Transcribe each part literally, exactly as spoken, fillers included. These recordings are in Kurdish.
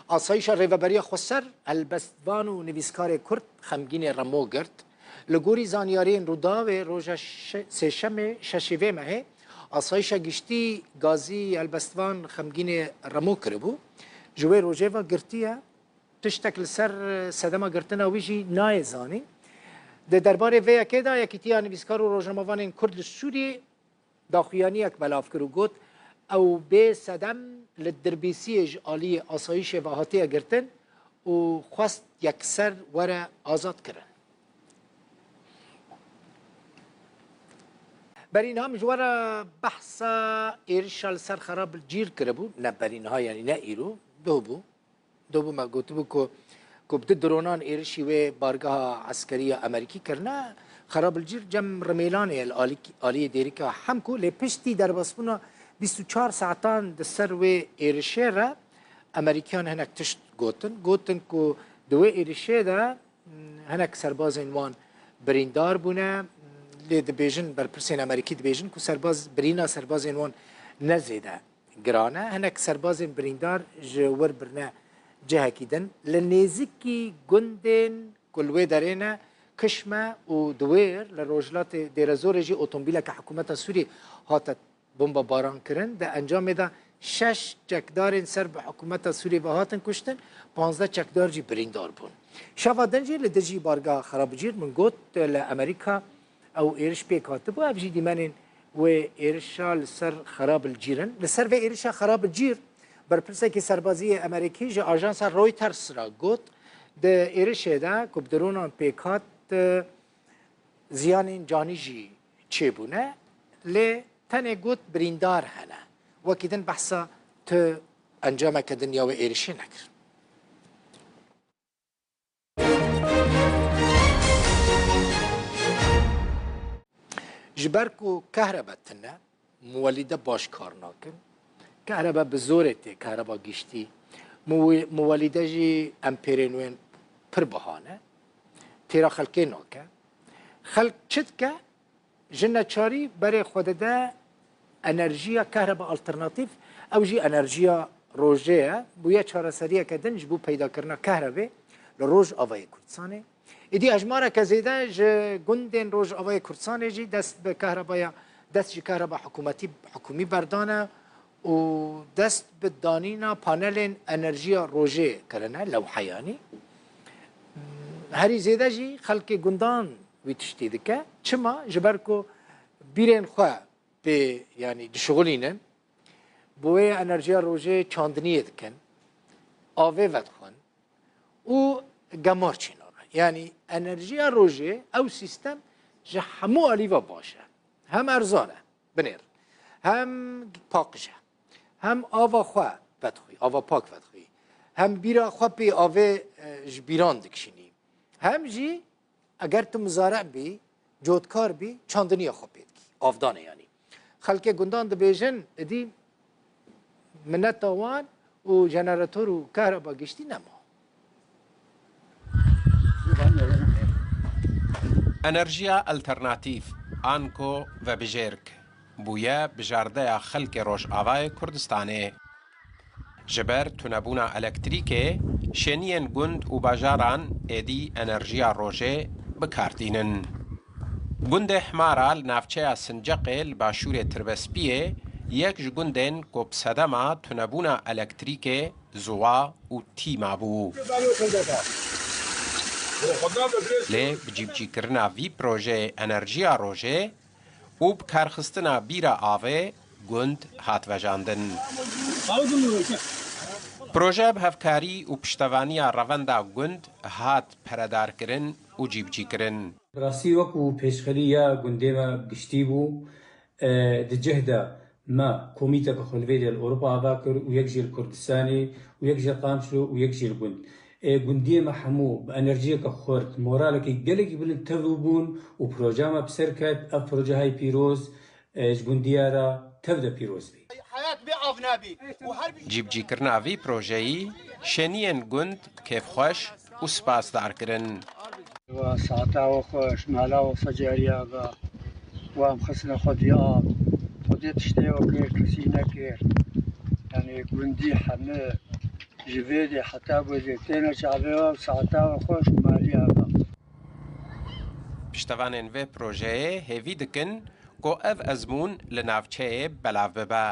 Asayîşa Rêveberiya Xweser helbestvan û nivîskarê Kurd Xemgînê Remo girt. Li gorî zanyariyên Rûdawê roja şe-, Sêşemê şeşê vê mehê, asayîşa giştî gazî helbestvan Xemgînê Remo kiribû. Ji wê rojê ve girtiye. Tiştek li ser sedema girtina wî jî nayê zanîn. Di derbarê vê yekê de Yekîtiya Nivîskar û Rojnamevanên Kurd li Sûriyê daxuyaniyek belav kir û got, ew bê sedem li Dirbîsiyê ji aliyê asayîşê ve hatiye girtin û xwest yekser were azadkirin. Berî niha min ji we re behsa êrişa li ser Xerabilcîr kiribû, ne berî niha, yanî ne îro, doh bû. Doh bû me gotibû ku, ku bi du dronan êrişî wê bargeha eskerî ya Amerîkî kirine. Xerabilcîr cem Rimêlanê ye li alîk-, aliyê Dêrika Hemko, lê piştî derbasbûna bîst û çar saetan di ser wê êrişê re Amerîkiyan hinek tişt gotin. Gotin ku di wê êrişê de, hmm, hinek serbazên wan birîndar bûne. Lê dibêjin, berpirsên Amerîkî dibêjin ku serbaz, birîna serbazên wan ne zêde giran e. Hinek serbazên birîndar ji wir birine cihekî din. Li nêzîkî gundên ku li wê derê ne, Kişme û Diwêr li rojhilatê Dêrezorê jî otomobîleke hikûmeta Sûrî hate bombebaran kirin. Di encamê de şeş çekdarên ser bi hikûmeta Sûrî ve hatin kuştin, panzdeh çekdar jî birîndar bûn. Şeva din jî li dijî bargeha Xerabicîr, min got, li Amerîka ew êriş pêk hatibû, ev jî dîmenên wê êrişa li ser Xerabilcîr in. Li ser vê êrişa Xerabilcîr, berpirsekî serbazî yê Amerîkî ji ajansa Reuters re got, di êrişê de ku bi dronan pêk hat, ziyanên canî jî çêbûne, lê tenê got birîndar hene. Wekî din behsa tu encameke din ya wê êrişê nekir. Ji ber ku kehrebe tune, muwelîde baş kar nakin. Kehrebe bi zorê tê, kehreba giştî. Muwi-, muwelîde jî empêrên wên pir biha ne. Têra xelkê nake. Xelk çi dike? Ji neçarî berê xwe dide enerjiya kehreba alternatîf, ew jî enerjiya rojê ye. Bûye çareseriyeke din ji bo peydakirina kehrebê li Rojavayê Kurdistanê. Êdî hejmareke zêde ji gundên Rojavayê Kurdistanê jî dest bi kehrebaya, dest ji kehreba hikûmetî, hikûmî berdane û dest bi danîna panelên enerjiya rojê kirine, lewheyanî. Herî zêde jî xelkê gundan wî tiştî dike. Çima? Ji ber ku bîrên xwe pê, yanî dişixulînin, bi wê enerjiya rojê çandiniyê dikin, avê vedixwin û gemar çênabe. Yanî enerjiya rojê, ew sîstem ji hemû alî ve baş e. Hem erzan e, binêr, hem paqij e, hem ava xwe vedixwî, ava pak vedixwî, hem bîra xwe pê avê, e, ji bîran dikişînî, hem jî eger tu muzare bî, cotkar bî, çandiniya xwe pê dikî. Avdane yanî. Xelkê gundan dibêjin, êdî mineta wan û jenerator û kehreba giştî nema. Enerjiya alternatîf, anko vebijêrk, bûye bijardeya xelkê Rojavayê Kurdistanê. Ji ber tunebûna elektrîkê, şêniyên gund û bajaran êdî enerjiya rojê bi kar tînin. Gundê Himara li navçeya Sinceqê li başûrê Tirbespiyê yek ji gundên ku bi sedema tunebûna elektrîkê ziwa û tî mabû. Lê bi cîbicîkirina vî projeyê enerjiya rojê, û bi karxistina bîra avê gund hat vejandin. Proje bi hevkarî û piştevaniya Revenda Gund hat peredarkirin û cîbicîkirin. Bi rastî wekû pêşxerî ya gundê me giştî bû, e, di cih de me komîteke xwe li vê derê li Ewropa ava kir û yek jî li Kurdistanê û yek jî li Qamişlo û yek jî li gund. Ê gundiyê me hemû bi enerjiyeke xurt, moralekî gelekî bilind tevlî bûn û projeya me bi ser ket. Ev projehayî pîroz, ê, ji gundiya re tev de pîroz bî. Cîbicîkirina vî projeyî şêniyên gund kêfxweş û spasdar kirin. Wa saeta we xweş, mala we xweş cariya be. Wa em xistine xwedî av. Xwedê tiştê we kir, kesî nekir. Yanî gundî hemî Ji vê dê heta wê dê têne çavê we û saeta we xweş û malî ava. Piştevanên vê projeyê hêvî dikin ku ev ezmûn li navçeyê belav bibe.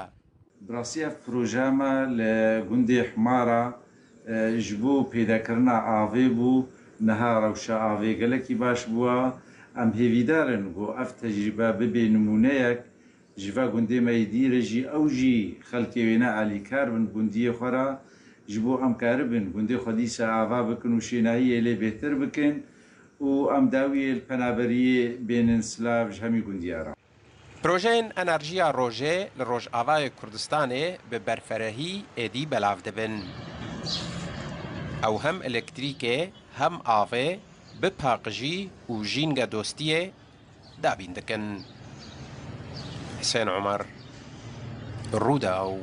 Bi rastî ev projeya me li gundê Himara e, ji bo pêdekirina avê bû. Niha rewşa avê gelekî baş bûye. Em hêvîdar in ku ev tecrîbe bibe nimûneyek ji va gundê me yê dî re jî, ew jî xelkê wêne alîkar bin gundiyê xwe re, ji bo em karibin gundê xwe dîsa ava bikin û şênahiyê lê bêhtir bikin û em dawiyê li penaberiyê bênin. Silav ji hemî gundiyaran. Projeyên enerjiya rojê li Rojavayê Kurdistanê bi berferehî êdî belav dibin. Ew hem elektrîkê hem avê bi paqijî û jînge dostiyê dabîn dikin. Husên Omer, Rûdaw.